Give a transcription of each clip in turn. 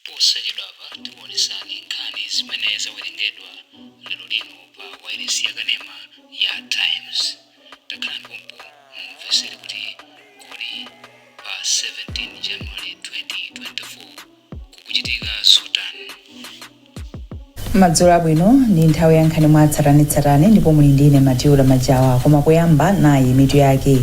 Posachedwapa tikuonesani nkhani zimene zawerengedwa lero lino pa wailesi yakanema ya Times. Takhalani pompo mumvesere kuti kodi pa 17 January 2024 kukuchitika zotani. Madzulo abwino, ndi nthawi ya nkhani mwa tsatanetsatane ndipo muli ndine Matilda Majawa. Koma kuyamba nayi mitu yake.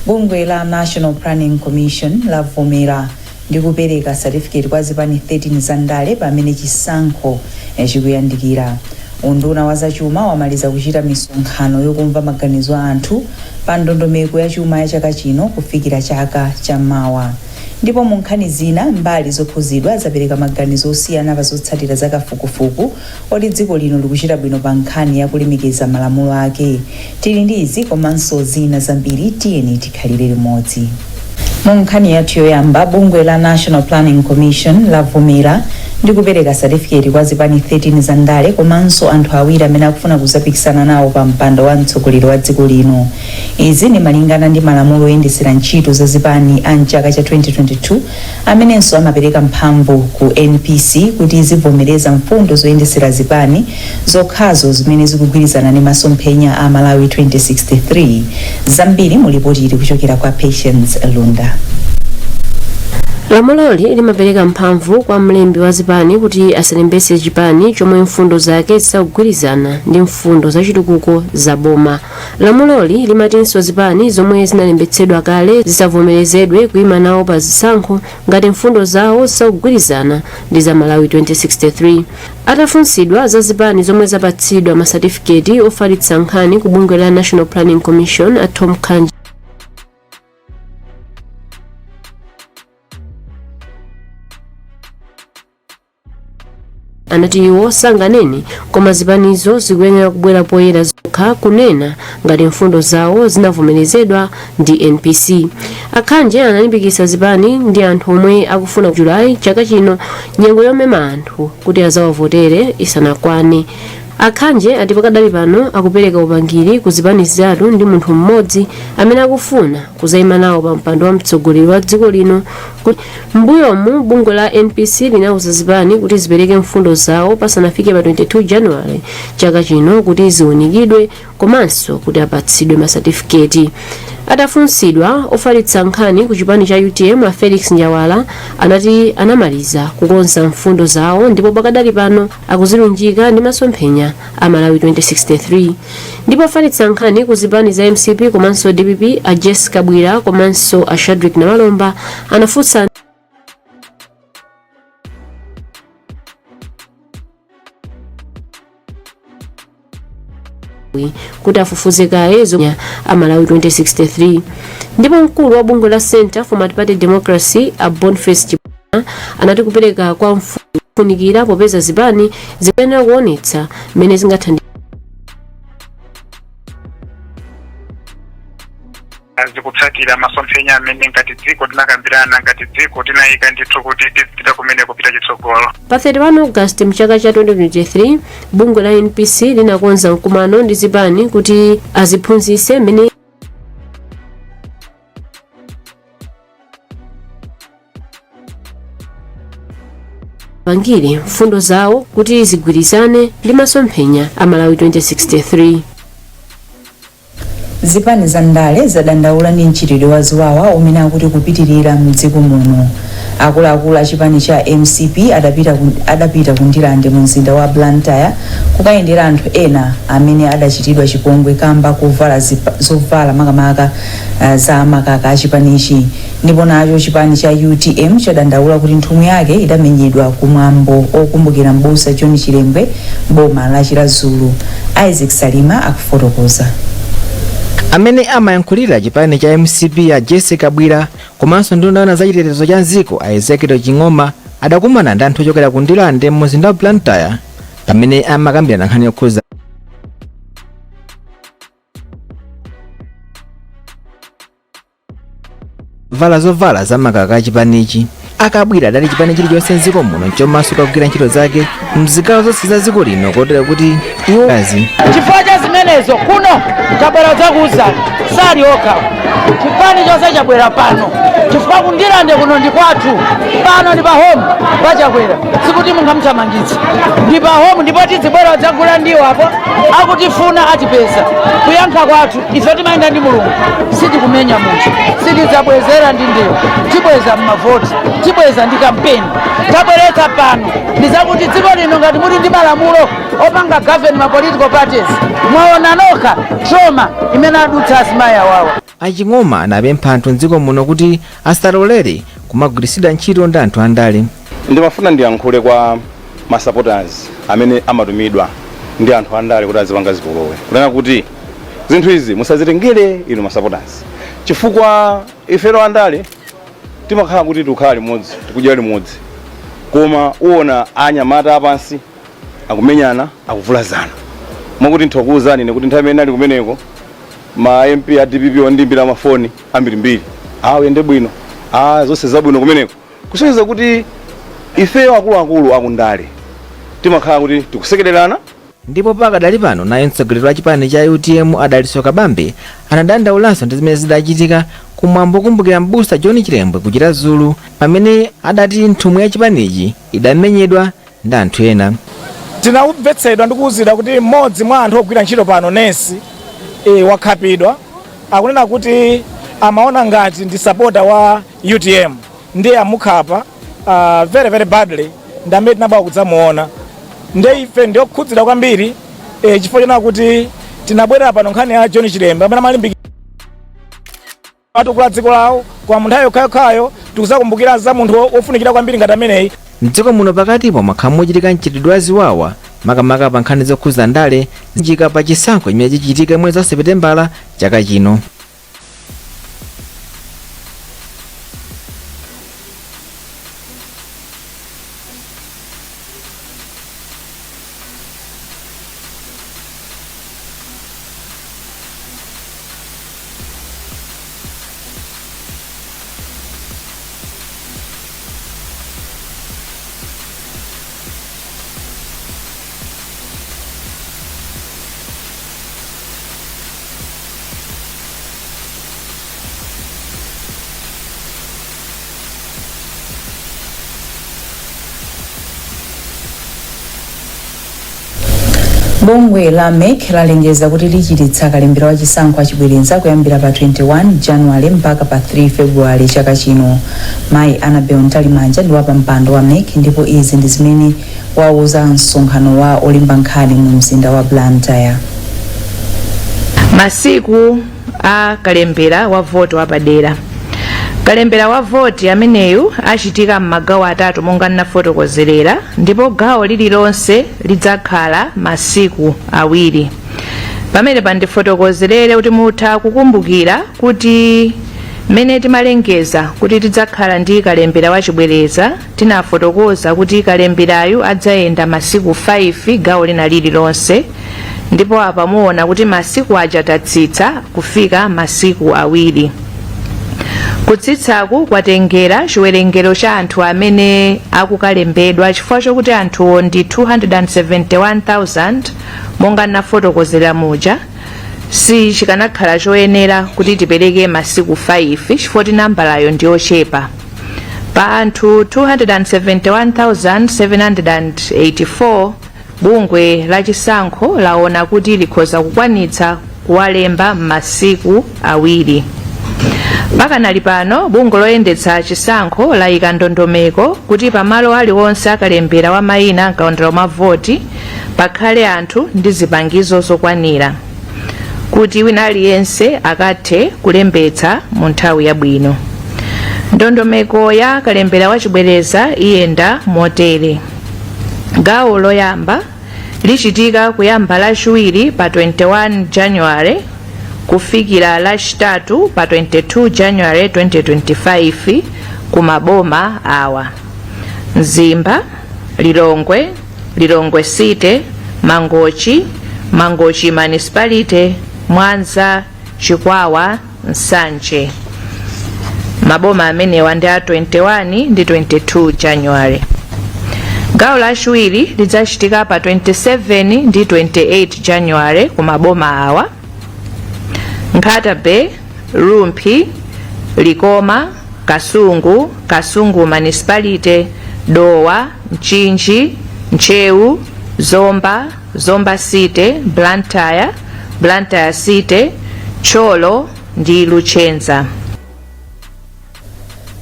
Bungwe la National Planning Commission lavomera ndi kupereka certificate kwa zipani 13 za ndale pamene chisankho chikuyandikira. Unduna wa zachuma wamaliza kuchita misonkhano yokumva maganizo a anthu pa ndondomeko ya chuma ya chaka chino kufikira chaka cha mawa. Ndipo mu nkhani zina, mbali zokhuzidwa zapereka maganizo osiyana pa zotsatira za kafukufuku oti dziko lino likuchita bwino pa nkhani ya kulemekeza malamulo ake. Tili ndi izi komanso zina zambiri, tiyeni tikhalire limodzi. Mu nkhani yathu yoyamba, bungwe la National Planning Commission lavomera ndi kupereka satifiketi kwa zipani 13 za ndale komanso anthu awiri amene akufuna kuzapikisana nawo pa mpando wa mtsogoleri wa dziko lino. Izi ndi malingana ndi malamulo oyendetsera ntchito za zipani a mchaka cha 2022 amenenso amapereka mphamvu ku NPC kuti izivomereza mfundo zoyendetsera zipani zokhazo zimene zikugwirizana ndi masomphenya a Malawi 2063. Zambiri mu lipoti ili kuchokera kwa Patience Lunda. Lamuloli limapereka mphamvu kwa mlembi wa zipani kuti asalembetse chipani chomwe mfundo zake zisakugwirizana ndi mfundo za chitukuko za boma. Lamuloli limatinso zipani zomwe zinalembetsedwa kale zisavomerezedwe kuyima nawo pa zisankho ngati mfundo zawo zisakugwirizana ndi za Malawi 2063. Atafunsidwa za zipani zomwe zapatsidwa masatifiketi ofalitsa nkhani ku bungwe la National Planning Commission, a Thom Khanje anati iwo sanganene, koma zipanizo zikuyenera kubwera poyera zokha kunena ngati mfundo zawo zinavomerezedwa ndi NPC. A Khanje analimbikitsa zipani ndi anthu omwe akufuna Julayi chaka chino, nyengo yomema anthu kuti azawavotere isanakwane. A Khanje ati pakadali pano akupereka upangiri ku zipani zitatu ndi munthu mmodzi amene akufuna kuzaima nawo pa mpando wa mtsogoleri wa dziko lino. M'mbuyomu bungwe la NPC linauza zipani kuti zipereke mfundo zawo pasanafike pa 22 January chaka chino kuti ziunikidwe komanso kuti apatsidwe masatifiketi. Atafunsidwa, ofalitsa nkhani ku chipani cha UTM a Felix Njawala anati anamaliza kukonza mfundo zawo ndipo pakadali pano akuzilunjika ndi masomphenya a Malawi 2063. Ndipo ofalitsa nkhani ku zipani za MCP komanso DPP a Jessie Kabwila komanso a Shadric Namalomba anafunsa kuti afufuze kaye zomwe a Malawi 2063. Ndipo mkulu wa bungwe la Center for Multiparty Democracy a Boniface Chibwana anati kupereka kwa mfunikira popeza zipani zikuyenera kuonetsa mmene zingathandize zikutsatira masomphenya amene ngati dziko tinakambirana, ngati dziko tinayika ndithu kuti tizipita kumene kupita chitsogolo. Pa 31 August mchaka cha 2023, bungwe la NPC linakonza mkumano ndi zipani kuti aziphunzitse mmene pangire mfundo zawo kuti zigwirizane ndi masomphenya a Malawi 2063. Zipani za ndale zadandaula ndi mchitidwe wa ziwawa umene akuti ukupitirira mdziko muno. Akuluakulu a chipani cha mcp adapita ku Ndirande mu mzinda wa Blantyre kukayendera anthu ena amene adachitidwa chipongwe kamba kovala zovala makamaka za makaka a chipanichi. Ndipo nacho chipani cha utm chadandaula kuti nthumwi yake idamenyedwa ku mwambo okumbukira m'busa John Chilembwe m'boma la Chiradzulu. Isaac Salima akufotokoza. Amene amayankhulira chipani cha mcp a Jessie Kabwila komanso nduna yoona za chitetezo cha mdziko a Ezekiel Ching'oma adakumana ndi anthu ochokera ku Ndirande mu mzinda wa Blantyre pamene amakambirana nkhani yokhuza vala zovala za makaka a chipanichi. A Kabwila adati chipani chilichonse mdziko muno nchomasuka kugwira ntchito zake mzigawo zonse za dziko lino kotero kuti iwo azi Chifukwa cha zimene Zimenezo kuno tabwera kudzakuwuzani, sali okha, chipani chonse chabwera pano chifukwa kundilande kuno ndi kwathu. Pano ndi pa home pachakwera, sikuti mungamuthamangitse, ndi pa home, ndipo tizibwera kudzagula ndiwo apo. Akutifuna atipeza. Kuyankha kwathu ife timayenda ndi Mulungu, sitikumenya munthu, sitidzabwezera ndi ndewu, tibweza mmavoti, tibweza ndi kampeni. Tabweretsa pano ndi zakuti dziko lino ngati muli ndi malamulo opanga govern ma political parties, mwaona nokha trauma imene adutsa azimayi awawa. Aching'oma anapempha anthu mdziko muno kuti asalolere kumagwiritsidwa ntchito ndi anthu andale. Ndimafuna ndiyankhule kwa ma supporters amene amatumidwa ndi anthu andale kuti azipanga zipolowe, kunena kuti zinthu izi musazitengere inu ma supporters, chifukwa ifero andale timakhala kuti tikukhala limodzi, tikudya limodzi, koma uwona anyamata apansi akumenyana, akuvulazana. Mwakuti nthokuwuzani ine kuti nthawi imene ali kumeneko, ma MP a DPP ondimbira mafoni ambirimbiri, "Uyende bwino, zonse zabwino kumeneko," kusonyeza kuti ifeyo akuluakulu akundale timakhala kuti tikusekererana. Ndipo pakadali pano, naye mtsogoleri wa chipani cha UTM Adaliso Kabambe anadandaulanso ndi zimene zidachitika kumwambo kumbukira m'busa John Chilembwe kuchita Zulu, pamene adati nthumwi ya chipanichi idamenyedwa ndi anthu ena. Tinamvetsedwa ndi kuwuzidwa kuti mmodzi mwa anthu ogwira ntchito pano, nesi, wakhapidwa. Akunena kuti amaona ngati ndi supporter wa UTM, ndiye amukhapa very very badly. Ndi amene tinabwera kudzamuona. Ndiye ife ndiokhudzidwa kwambiri chifukwa chonena kuti tinabwerera pano nkhani ya John Chilembwe amene amalimbikira atukula dziko lawo, koma mu nthawi yokhayokhayo tikuzakumbukira za munthu wofunikira kwambiri ngati ameneyi. Mdziko muno pakatipo mwakhala muchitika mchitidwe wa ziwawa, makamaka pa nkhani zokhuza ndale njika pa chisankho chimene chichitike mwezi wa Seputembala chaka chino. Bungwe la MEC lalengeza kuti lichititsa kalembera wa chisankho achibwereza kuyambira pa 21 January mpaka pa 3 February chaka chino. Mayi Annabel Mtalimanja ndi wapampando wa MEC, ndipo izi ndi zimene wauza msonkhano wa olemba nkhani mu mzinda wa Blantyre. Masiku a kalembera wa voti wapadera. Kalembera wa voti ameneyu achitika m'magawo atatu monga ndinafotokozerera, ndipo gawo lililonse lidzakhala masiku awiri. Pamene pandifotokozerere kuti mutha kukumbukira kuti mmene timalengeza kuti tidzakhala ndi kalembera wachibwereza, tinafotokoza kuti kalemberayu adzayenda masiku 5 gawo lina lililonse, ndipo apa muona kuti masiku aja tatsitsa kufika masiku awiri. Kutsitsaku kwatengera chiwerengero cha anthu amene akukalembedwa, chifukwa chokuti anthuwo ndi 271,000 monga nafotokozera muja. Si chikanakhala choyenera kuti tipereke masiku 5 chifukwa kuti nambalayo ndi yochepa. Pa anthu 271,784, bungwe la chisankho laona kuti likhoza kukwanitsa kuwalemba m'masiku awiri. Pakanali pano, bungwe loyendetsa chisankho layika ndondomeko kuti pamalo aliwonse akalembera wa mayina mkaundula wa mavoti pakhale anthu ndi zipangizo zokwanira kuti wina aliyense akathe kulembetsa mu nthawi yabwino. Ndondomeko ya kalembera wachibwereza iyenda motere: gawo loyamba lichitika kuyamba Lachiwiri pa 21 January kufikira Lachitatu pa 22 January 2025 ku maboma awa: Mzimba, Lilongwe, Lilongwe City, Mangochi, Mangochi Municipality, Mwanza, Chikwawa, Nsanje. Maboma amenewa ndi a 21 ndi 22 January. Gawo lachiwiri lidzachitika pa 27 ndi 28 January ku maboma awa: Nkhata Bay, Rumphi, Likoma, Kasungu, Kasungu Municipality, Dowa, Mchinji, Ntcheu, Zomba, Zomba City, Blantyre, Blantyre City, Thyolo ndi Luchenza.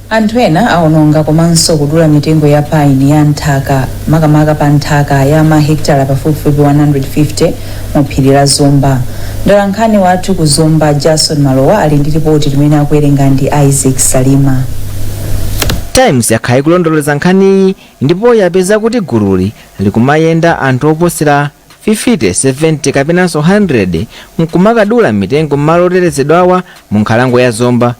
Anthu ena awononga komanso kudula mitengo ya pine ya nthaka, makamaka pa nthaka ya mahekitala pafupifupi 150 mu phiri la Zomba. Mtolankhani wathu ku Zomba, Jason Malowa, ali ndi ripoti limene akuwerenga ndi Isaac Salima. Times yakhala ikulondoloza nkhaniyi ndipo yapeza kuti gululi likumayenda anthu oposera 50, 70 kapenanso 100 nkumakadula mitengo m'malo otetezedwawa mu nkhalango ya Zomba.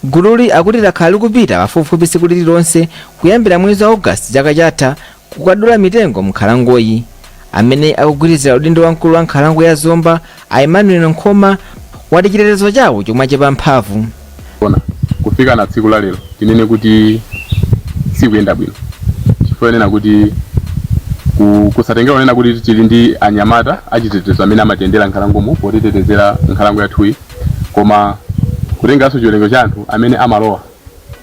Gululi akuti lakhala likupita pafupifupi tsiku lililonse kuyambira mwezi wa Ogasiti chaka chatha kukadula mitengo m'nkhalangoyi. Amene akugwirizira udindo wa mkulu wa nkhalango ya Zomba, a Emmanuel Nkhoma, wati chitetezo chawo chomwe mphamvu. Ona kufika na tsiku la lero, tinene kuti sikuyenda bwino, chifukwa nena kuti kusatengera kunena kuti tili ndi anyamata achitetezo amene amatendera nkhalangomo potitetezera nkhalango yathuyi, koma kutengeranso chiwerengero cha anthu amene amalowa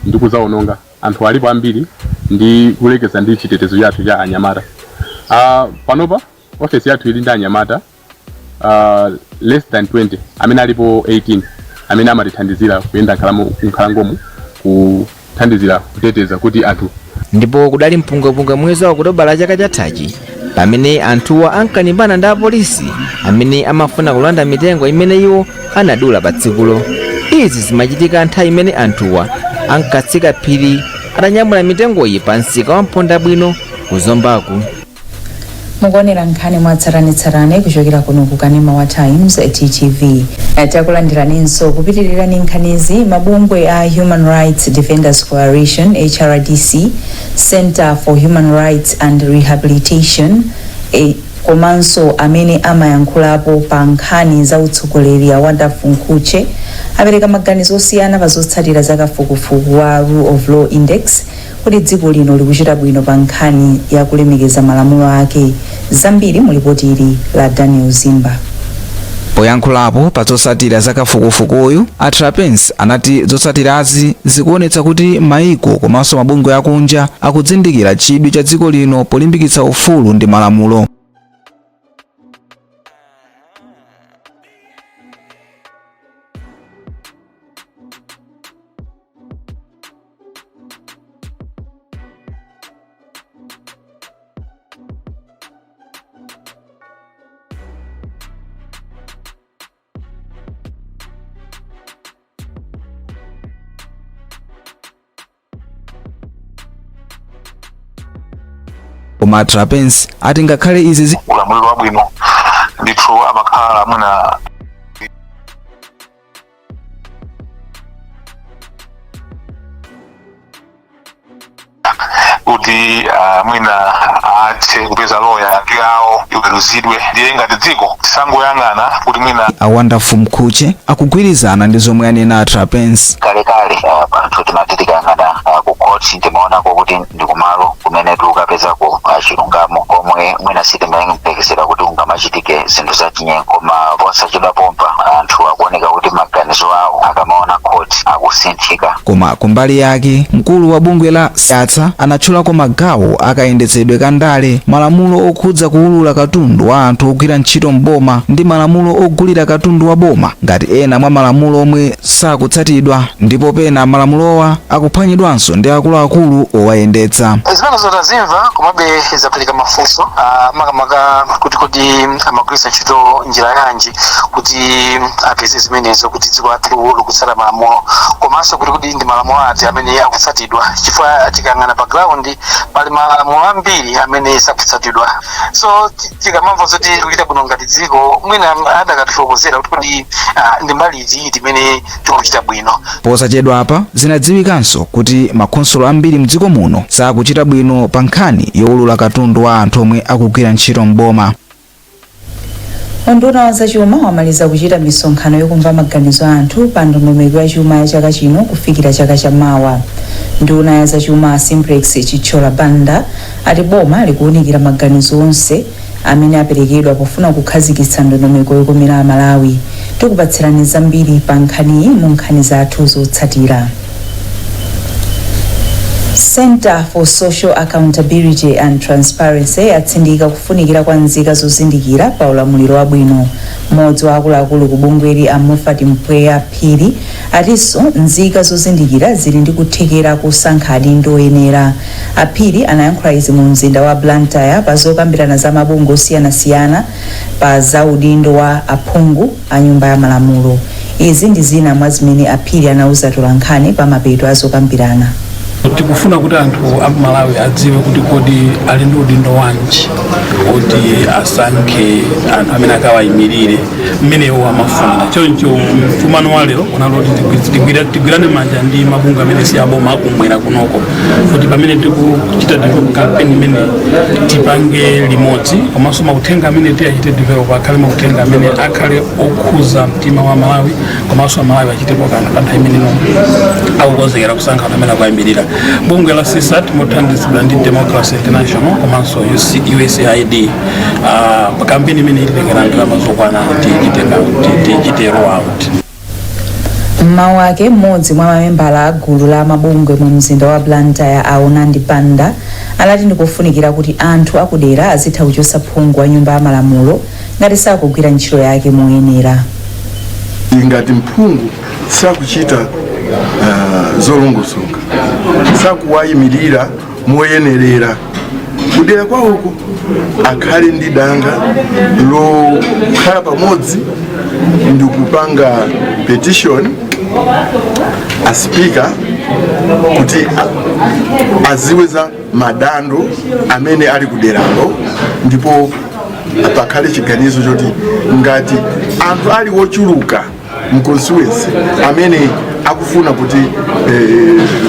ndi kuzaononga, anthu alipo ambiri ndi kulekeza ndi chitetezo chathu cha anyamata. Panopa ofesi yathu ili ndi anyamata less than 20, amene alipo 18 amene amatithandizira kuyenda nkhalangomo kuthandizira kuteteza kuti anthu. Ndipo kudali mpungwepungwe mwezi wa Okutobala chaka chathachi pamene anthuwa ankalimbana ndi apolisi amene amafuna kulanda mitengo imene iwo anadula pa tsikulo. Izi zimachitika nthawi imene anthuwa ankatsika phiri atanyamula mitengoyi pa msika wa Mpondabwino ku Zombaku. Mukuonera nkhani mwatsatanetsatane kuchokera kuno ku kanema wa Times TTV. Takulandiraninso. Kupitirirani nkhanizi, mabungwe a Human Rights Defenders Coalition, HRDC, Center for Human Rights and Rehabilitation, komanso amene amayankhulapo pa nkhani za utsogoleri a Wonderful Mkhutche apereka maganizo osiyana pa zotsatira za kafukufuku wa Rule of Law Index kuti dziko lino likuchita bwino pa nkhani ya kulemekeza malamulo ake. Zambiri mu lipoti ili la Daniel Zimba. Poyankhulapo pa zotsatira za kafukufukuyu, a Trapence anati zotsatirazi zikuonetsa kuti maiko komanso mabungwe akunja akudzindikira chidwi cha dziko lino polimbikitsa ufulu ndi malamulo. Koma Trapence ati ngakhale izi ulamuliro wabwino ndithu amakhala mwina kuti mwina athe kupeza loya ndi awo iweruzidwe. Ndiye ngati dziko tisangoyang'ana kuti mwina A Wonderful Mkhutche akugwirizana ndi zomwe anena a Trapence. Kalekale anthu timati tikayang'ana ku court timaonako kuti ndi kumalo kumene tikukapezako chilungamo, komwe mwina sitimayembekezera kuti kungamachitike zinthu zachinyengo. Koma posachedwa pompa anthu akuoneka kuti maganizo awo akamaona court akusinthika. Koma kumbali yake, mkulu wa bungwe la SATSA anatchulako magawo akayendetsedwe ka ndale, malamulo okhudza kuwulula katundu wa anthu ogwira ntchito mboma ndi malamulo ogulira katundu wa boma ngati ena mwa malamulo omwe sakutsatidwa, ndipo pena malamulowa akuphwanyidwanso ndi akuluakulu owayendetsa. Zimenezo tazimva, komabe zapereka mafunso, makamaka kuti kodi amagwiritsa ntchito njira yanji kuti apeze zimenezo, kuti dziko lathu likutsata malamulo, komanso kuti kodi ndi malamulo ati amene akutsatidwa, chifukwa tikayang'ana pa ground pali malamulo ambiri amene sakutsatidwa. So tikamamva zoti tikuchita bwino ngati dziko, mwina adakatifotokozera kuti kodi ndi mbali iti iti imene tikuchita bwino. Posachedwapa zinadziwikanso kuti makhonsolo ambiri mdziko muno sakuchita bwino pa nkhani yowulula katundu wa anthu omwe akugwira ntchito mboma. Unduna wa zachuma wamaliza kuchita misonkhano yokumva maganizo a anthu pa ndondomeko ya chuma ya chaka chino kufikira chaka chamawa. Nduna ya zachuma Simplex Chithyola Banda ati boma likuwunikira maganizo onse amene aperekedwa pofuna kukhazikitsa ndondomeko yokomera Amalawi. Tikupatsirani zambiri pa nkhaniyi mu nkhani zathu zotsatira. Center for Social Accountability and Transparency yatsindika kufunikira kwa nzika zozindikira pa ulamuliro wabwino. Mmodzi wa akuluakulu ku bungweli, a Moffat Mpweya Phiri, atinso nzika zozindikira zili ndi kuthekera kusankha adindo oyenera. A Phiri anayankhula izi mu mzinda wa Blantyre pa zokambirana za mabungwe osiyanasiyana pa za udindo wa aphungu a nyumba ya malamulo. Izi ndi zina mwa zimene a Phiri anauza atolankhani pa mapeto a zokambirana. Tikufuna kuti anthu a Malawi adziwe kuti kodi ali ndi udindo wanji kuti asankhe anthu amene akawayimirire mmene iwo amafunira. Choncho mkumano wa lero unali oti tigwirane manja ndi mabungwe amene si aboma akumwera kunoko, kuti pamene tikuchita develop campaign imene tipange limodzi, komanso mauthenga amene tiyachite develop akhale mauthenga amene akhale okhuza mtima wa Malawi, komanso Amalawi achitepo kanthu pa nthawi imene akukonzekera kusankha anthu amene akuwayimirira. Bungwe la CSAT mothandizidwa ndi Democracy International komanso USAID, pa kampeni imene ititengera ndalama zokwana tichite roll out. Mmawu ake, mmodzi mwa mamembala a gulu la mabungwe mu mzinda wa Blantyre, a Unandi Banda, anati ndikofunikira kuti anthu akudera azitha kuchotsa phungu wa nyumba ya malamulo ngati sakugwira ntchito yake moyenera. Ngati mphungu sakuchita zolongosoka, sakuwayimirira moyenerera kudera kwawoko, akhale ndi danga lokhala pamodzi ndi kupanga petition a speaker kuti aziwe za madando amene ali kuderalo, ndipo pakhale chiganizo choti ngati anthu ali wochuluka mu constituency amene akufuna kuti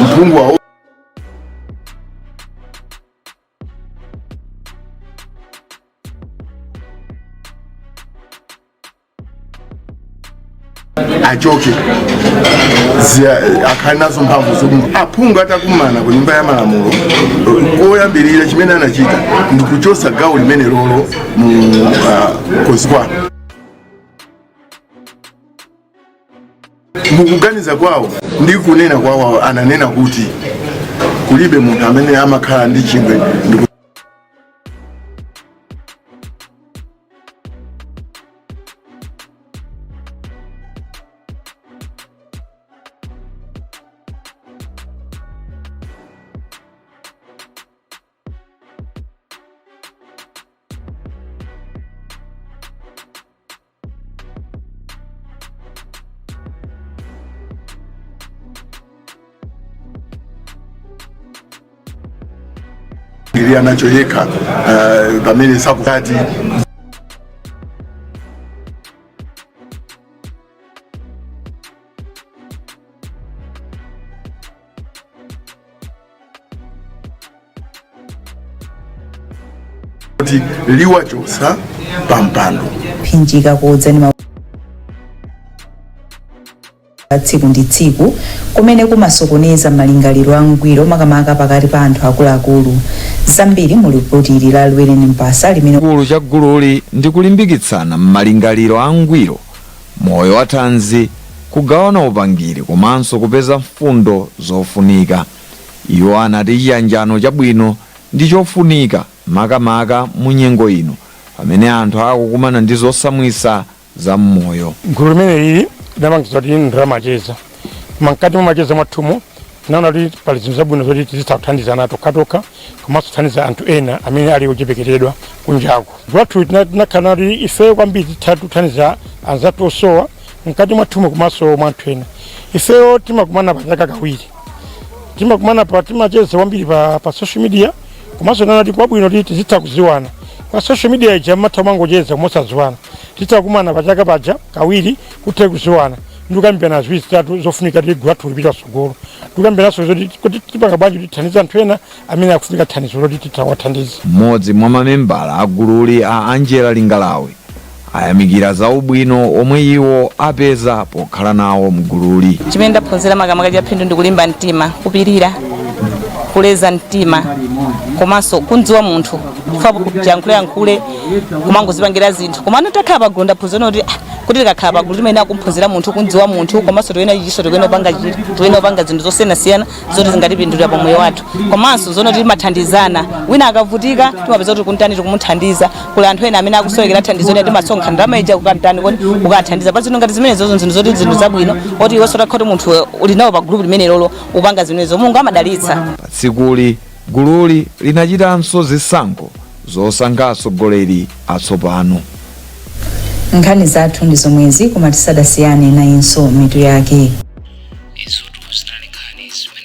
mphungu wawo achoke, akhale nazo mphamvu zokuti aphungu atakumana ku nyumba ya malamulo koyambirira, chimene anachita ndi kuchosa gawo limene lolo mu constituency. Mukuganiza kwawo ndi kunena kwawo, ananena kuti kulibe munthu amene amakhala ndi chingwe ndi ili anacho yekha pamene sakutati kuti liwachotsa pampando. Phinjika kudza ndi tsiku ndi tsiku kumene kumasokoneza malingaliro angwiro, makamaka pakati pa anthu akuluakulu. Zambiri mu lipoti ili la Lwereni Mpasa limene Chikulu cha gululi ndi kulimbikitsana m'malingaliro angwiro, moyo wathanzi, kugawana upangiri komanso kupeza mfundo zofunika. Iwo anati chiyanjano chabwino ndi chofunika, makamaka mu nyengo ino pamene anthu akukumana ndi zosamwisa za mmoyo. Gulu limene lili linamangitsa kuti ndilamacheza, koma mkati mwa macheza mwathumo tinaona kuti pali zinthu zabwino zoti tizitha kuthandizana tokhatokha komanso kuthandiza anthu ena amene ali ochepekeredwa kunjako. Gulu lathu tinakhala kuti ifeyo kwambiri titha kuthandiza anzathu osowa mkati mwathumo komanso mwa anthu ena. Ifeyo timakumana pa chaka kawiri, timakumana pa timacheza kwambiri pa social media, komanso tinaona kuti kwabwino kuti tizitha kuziwana kwa social media ija, mmatha kumangocheza mosaziwana. Titha kukumana pa chaka paja kawiri kuthe kuziwana ndi kukambirana ziwiri zitatu zofunika kuti gulu lathu lipite patsogolo, tikukambiranaso zoti kuti tipanga bwanji kuti tithandize anthu ena amene akufunika thandizo loti titha kuwathandiza. Mmodzi mwa mamembala a gululi, a Angela Lingalawi, Ayamikira za ubwino omwe iwo apeza pokhala nawo mgululi. Chimene ndaphunzira makamaka cha phindu ndikulimba mtima, kupirira, kuleza mtima komanso kundziwa munthu, chifukwa chiyankhuleyankhule kumangozipangira zinthu. Komano takhala pagulu ndaphunzira kuti kuti tikakhala pagulu timayenera kumphunzira munthu, kundziwa munthu, komanso tikuyenera chichiso tikuyenera kupanga zinthu zosiyanasiyana zoti zingatipindulira pa moyo wathu, komanso zoona kuti timathandizana. Wina akavutika timapeza kuti kuntani tikumuthandiza. Kuli anthu ena amene akusowekera thandizo ena, timasonkha ndalama ija kukantani kodi kukathandiza pa zinthu ngati zimenezozo. Zinthu zoti zinthu zabwino oti iwenso utakhala kuti munthu uli nawo pa group limene lolo upanga zimenezo, Mulungu amadalitsa. Pa tsikuli gululi linachitanso zisankho zosankha atsogoleri atsopano. Nkhani zathu ndi zomwezi, koma tisadasiyane nayinso mitu yake. Izotu zinali nkhani zimene